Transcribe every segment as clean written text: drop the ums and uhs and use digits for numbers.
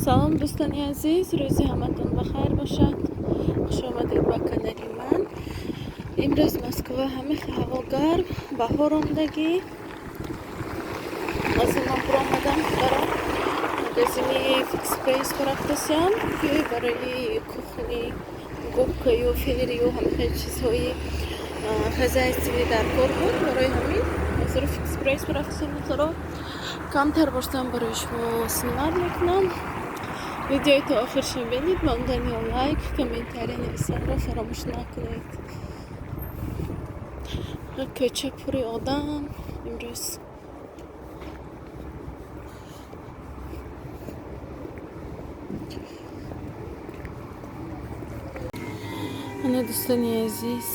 Салом, дӯстони азиз, рӯзи ҳаматон ба хайр бошад. Хуш омадед ба канали ман. Имрӯз Москва ҳамихел ҳаво гарм, баҳор омадагӣ. Ҳозир ман буромадам баром магазини Фикс Прайс рафтасиам, ки барои кухни губкаю ферию ҳамихел чизҳои хозяйственный дар кор буд. Барои ҳамин ҳозир Фикс Прайс рафтасиам. Духтаро, камтар бошам, барои шумо снимать мекунам. Видеои то охирша бинед, мондани лайк, комментария нависанро фаромӯш накунед. Кӯча пури одам имрӯз. Ана, дӯстони азиз,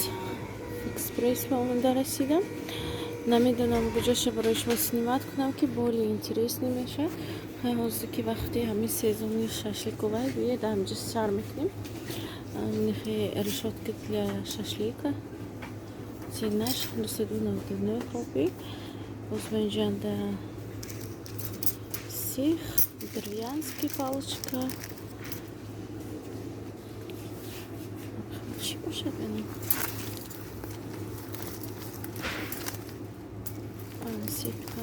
Фикс Прайс ба омада расидам. Намедонам, куҷоша барои шумо снимать кунам, ки более интересный мешавад. Ҳозир ки вақти ҳамин сезони шашликовай, биед, ҳамҷо сар мекунем. Нихе решетка для шашлика, ценаш 299 рубли. Боз ба инҷанда сих, итальянский палочка, чӣ бошад, бинам, сетка.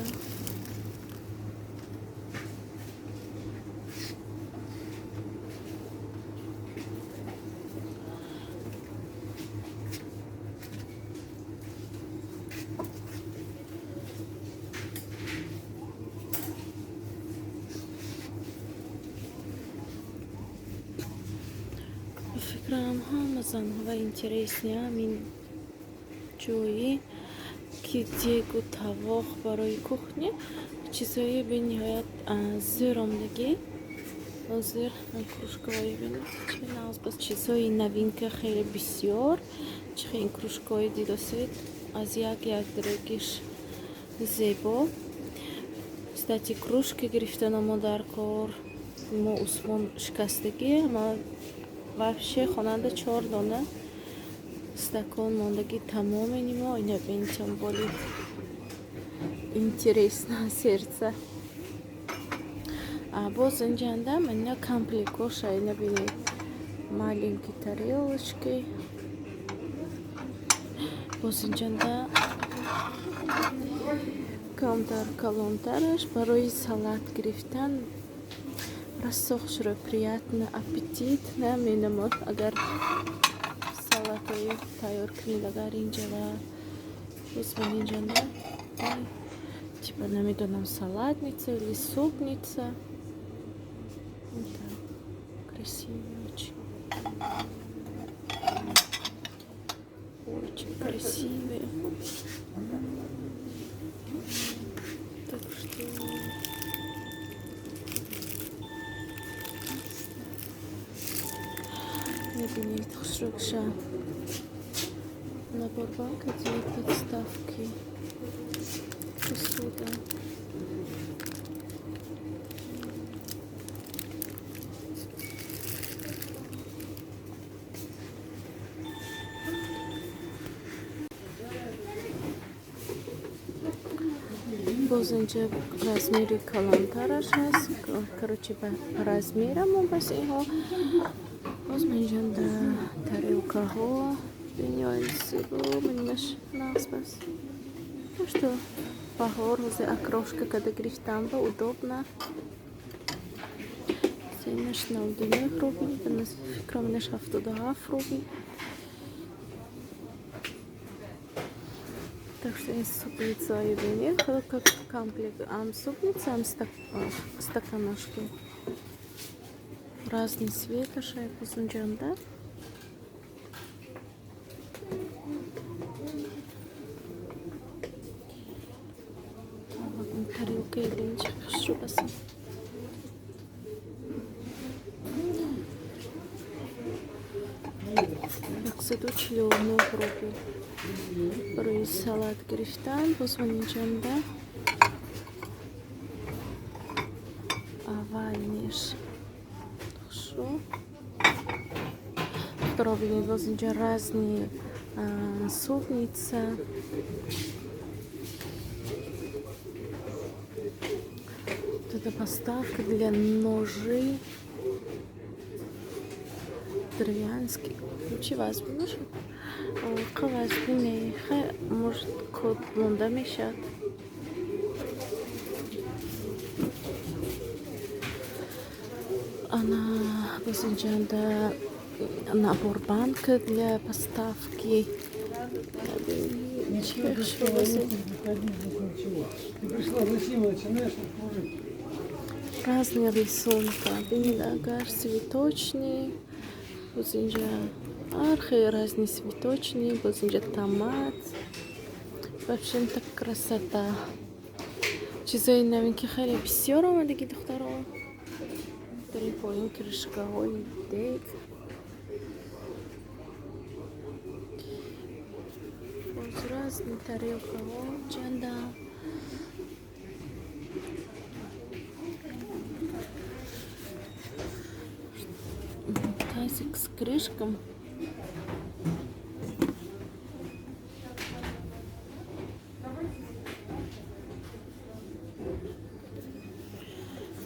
Фикрам, ҳама занҳо интересный ҳамин ҷои, ки дегу тавоқ барои кухня, чизҳои бениҳоят зӯр омадагӣ. Ҳозир кружкаҳое бинед, чи нағз. Боз чизҳои новинка хеле бисёр. Чи ин кружкаҳои дидосед, аз як як дурагиш зебо. Кстати, кружка гирифтанамо дар кор, мо Усмон шикастагӣ. Ма вообще хонанда чор дона стакон мондагӣ, тамоми мо. Ина бинтем, более интересно сердце. Боз инҷанда мана комплектоша, ина бинед, маленькие тарелочки. Боз инҷанда камтар калонтараш барои салат гирифтан, расо хушро, приятно, аппетитно менамод, агар салатҳои тайёр кунед. Агар инҷа ва боз ман инҷанда типа, намедонам, салатница или супница. Так красиво, очень, очень красивые. Так что мебинед, хушрӯкша набор банка, подставки, посуда. Боз инҷа размери калонтараш ҳаст. Короче, ба размерамо бас инҳо. Боз инҷанда тарелкаҳо бениҳоят зебо, манинаш нағз бас. Что баҳор ҳозир окрошка када гирифтам ба удобно. Ценаш 99 рубл, фикрам, инаш 77 рубл. Так что ин супницаи бинед, как комплект, ам супница, ам стаканашки разный цветаша. Боз инҷанда тарелкаи бинед, чӣ хушрӯ басам. 149 рубл барои салат гирифтан. Боз ман инҷанда овальныйш хушрӯ. Духтаро, бинед, боз инҷа разные супница. Это поставка для ножей. Деревянский. Чи вазбин бошад? Қа вазбин не. Хай, может, код монда мешавад. Ана боз инҷанда набор банка для поставки. Ничего, ничего. Ты пришла за начинаешь кружить. Разные рисунка. Бинед, агар цветочный. Боз инҷа архи разные цветочные. Боз инҷа томат. В общем-то, красота. Чизои навин ки хеле бисёр омадагӣ, духтаро. Дар ин поён крышкаҳои дег. Боз разные тарелкаҳо ҷанда. Тазик с крышком.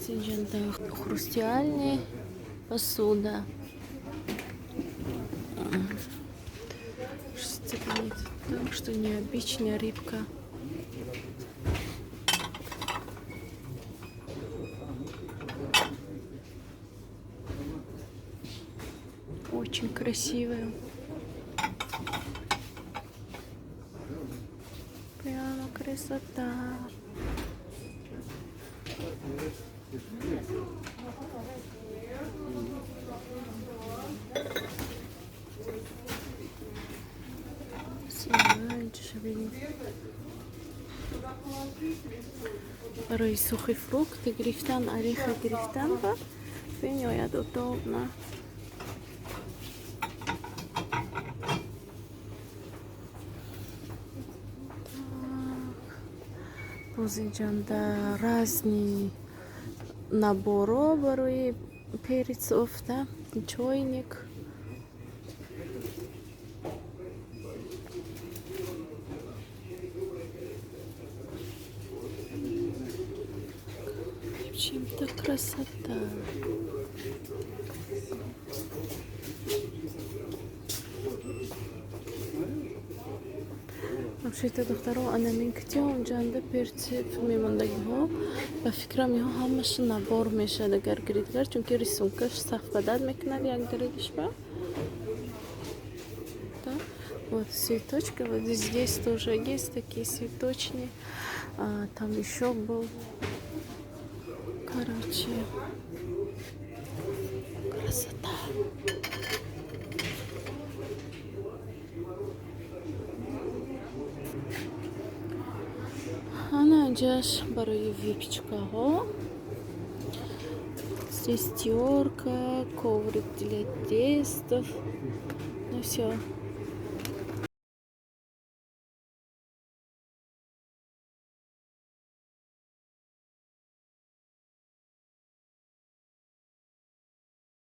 Инҷанда хрустальная посуда. Так что необычная рыбка. Очень красивая. Прямо красота. Барои сухофрукты гирифтан, ореха гирифтан ва бениҳоят удобно. Боз инҷанда разные наборо барои перецов, да, чойник. В общем-то, красота. Вообще-то, духтаро, анамин кити онҷанда перцев мемондагиҳо, ба фикрам, иҳо ҳамаша набор мешавад, агар гиридгар, чунки рисункаш совпадать мекунад якдирагишба. Вот цветочки, вот здесь тоже есть такие цветочные. А, там еще был. Короче, красота. Ана инҷаш барои выпечкаҳо. Здесь терка, коврик для тестов. Ну все.